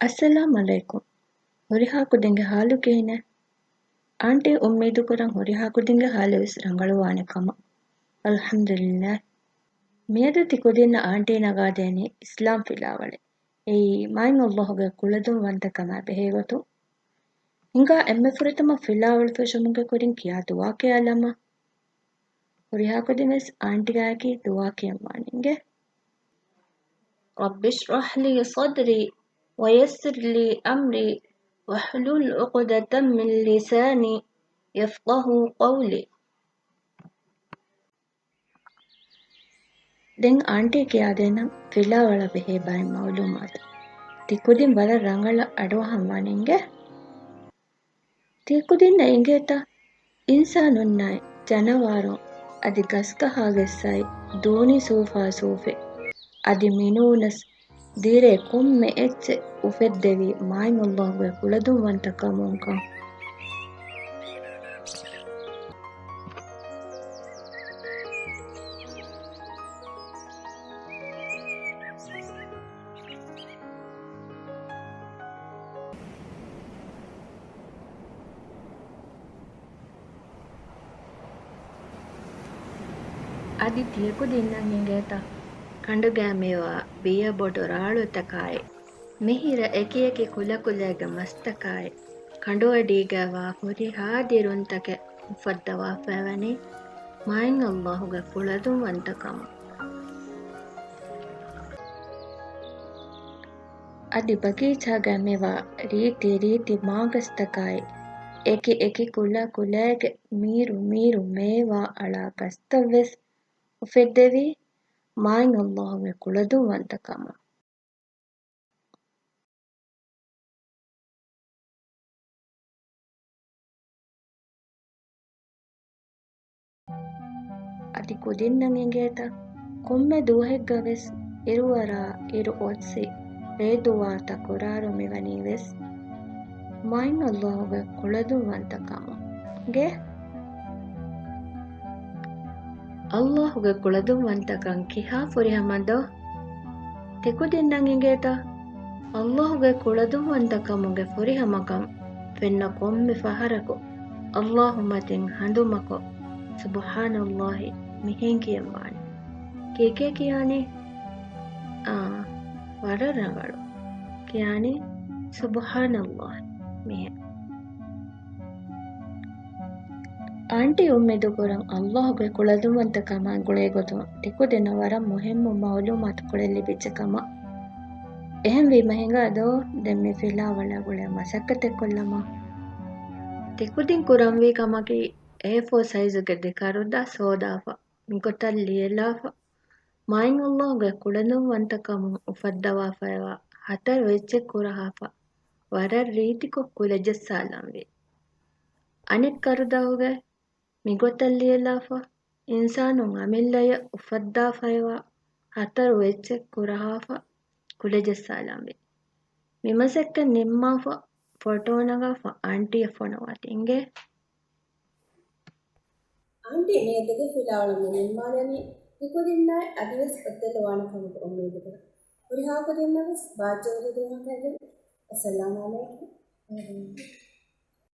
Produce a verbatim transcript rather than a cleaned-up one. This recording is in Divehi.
އައްސަލާމް ޢަލައިކުމް. ހުރިހާ ކުދިންގެ ޙާލު ކިހިނެއް؟ އާންޓީ އުއްމީދުކުރަން ހުރިހާ ކުދިންގެ ޙާލެއް ވެސް ރަނގަޅުވާނެ ކަމަށް. އަލްޙަމްދުލިއްލާހް. މިއަދު ތި ކުދިންނަށް އާންޓީ ނަގާދޭނީ އިސްލާމް ފިލާވަޅެއް. އެއީ މާތް ﷲ ގެ ކުޅަދުންވަންތަކަމާ ބެހޭގޮތުން. ހިނގާ އެންމެ ފުރަތަމަ ފިލާވަޅު ފެށުމުގެ ކުރިން ކިޔާ ދުޢާ ކިޔާލަމާ. ހުރިހާ ކުދިން ވެސް އާންޓީއާއެކީ ދުޢާ ކިޔަން ވާނެ އިނގޭ. رب اشرح لي صدري ويسر لي أمري واحلل عقدة من لساني يفقهوا قولي. ދެން އާންޓީ ކިޔާދޭނަން ފިލާވަޅަށް ބެހޭ ބައެއް މަޢުލޫމާތު. ތި ކުދިން ވަރަށް ރަނގަޅަށް އަޑުއަހަން ވާނެ އިނގޭ. ތި ކުދިންނަށް އިނގޭތަ؟ އިންސާނުންނާއި ޖަނަވާރުން އަދި ގަސްގަހާގެ ސައި ދޫނި ސޫފާސޫފެއް އަދި މިނޫނަސް ދިރޭ ކޮންމެ އެއްޗެއް އުފެއްދެވީ މާތް ﷲ ގެ ކުޅަދުންވަންތަކަމުންކަން. އަދި ތިޔަކުދިންނަށް އިނގޭތަ؟ ކަނޑުގައި މިވާ ބިޔަ ބޮޑު ރާޅުތަކާއި، މިހިރަ އެކިއެކި ކުލަކުލައިގެ މަސްތަކާއި، ކަނޑުއަޑީގައިވާ ހުރިހާ ދިރުންތަކެއް އުފައްދަވާފައިވަނީ މާތް ﷲ ގެ ކުޅަދުންވަންތަކަމުން. އަދި ބަގީޗާގައި މިވާ ރީތި ރީތި މާގަސްތަކާއި، އެކި އެކި ކުލަ ކުލައިގެ މީރު މީރު މޭވާ އަޅާ ގަސްތައް ވެސް އުފެއްދެވީ މާތް ﷲ ގެ ކުޅަދުންވަންތަކަމުން. އަދި ކުދިންނަށް އިނގޭތަ؟ ކޮންމެ ދުވަހެއްގަ ވެސް އިރުއަރާ އިރު އޮއްސި ރޭދުވާ ތަކުރާރު މިވަނީ ވެސް މާތް ﷲ ގެ ކުޅަދުންވަންތަކަމުން. އިނގޭ؟ ﷲ ގެ ކުޅަދުންވަންތަކަން ކިހާ ފުރިހަމަ ދޯ؟ ތިކުދިންނަށް އިނގޭތަ؟ ﷲ ގެ ކުޅަދުންވަންތަކަމުގެ ފުރިހަމަކަން ފެންނަ ކޮންމެ ފަހަރަކު ﷲ މަތިން ހަނދުމަކޮށް، ސުބްޙާނަﷲ މިހެން ކިޔަންވާނެ. ކީކޭ ކިޔާނީ؟ އާ، ވަރަށް ރަނގަޅު. ކިޔާނީ، ސުބްޙާނަﷲ މިހެން. އާންޓީ އުއްމީދުކުރަން ﷲ ގެ ކުޅަދުންވަންތަކަމާ ގުޅޭގޮތުން ތިކުދިންނަށް ވަރަށް މުހިއްމު މަޢުލޫމާތުކޮޅެއް ލިބިއްޖެ ކަމަށް. އެހެންވީމަ ހިނގާ ދޯ، ދެން މި ފިލާވަޅާ ގުޅޭ މަސައްކަތެއް ކޮށްލަމާ. ތިކުދިން ކުރަންވީ ކަމަކީ އޭ ފޯ ސައިޒުގެ ދެ ކަރުދާސް ހޯދާފަ، މިގޮތަށް ލިޔެލާފަ، މާތް ﷲ ގެ ކުޅަދުންވަންތަކަމުން އުފައްދަވާފައިވާ ހަތަރު އެއްޗެއް ކުރަހާފަ، ވަރަށް ރީތިކޮށް ކުލަ ޖައްސާލަންވީ. އަނެއް ކަރުދާހުގައި މިގޮތަށް ލިޔެލާފަ، އިންސާނުން އަމިއްލަޔަށް އުފައްދާފައިވާ ހަތަރު އެއްޗެއް ކުރަހާފަ، ކުލަ ޖައްސާލަންވީ. މި މަސައްކަތް ނިންމާފަ، ފޮޓޯ ނަގާފަ އާންޓީއަށް ފޮނުވާތި އިނގޭ. އާންޓީ މިއަދުގެ ފިލާވަޅު މި ނިންމާލަނީ. ތިކުދިންނާއި އަދިވެސް އޮއްދަލުވާނެ ކަމުގެ އުއްމީދުގަ. ހުރިހާ ކުދިންނަށް ވެސް ބާއްޖަވެރި ދުވަހަކަށް. އައްސަލާމް ޢަލައިކުމް.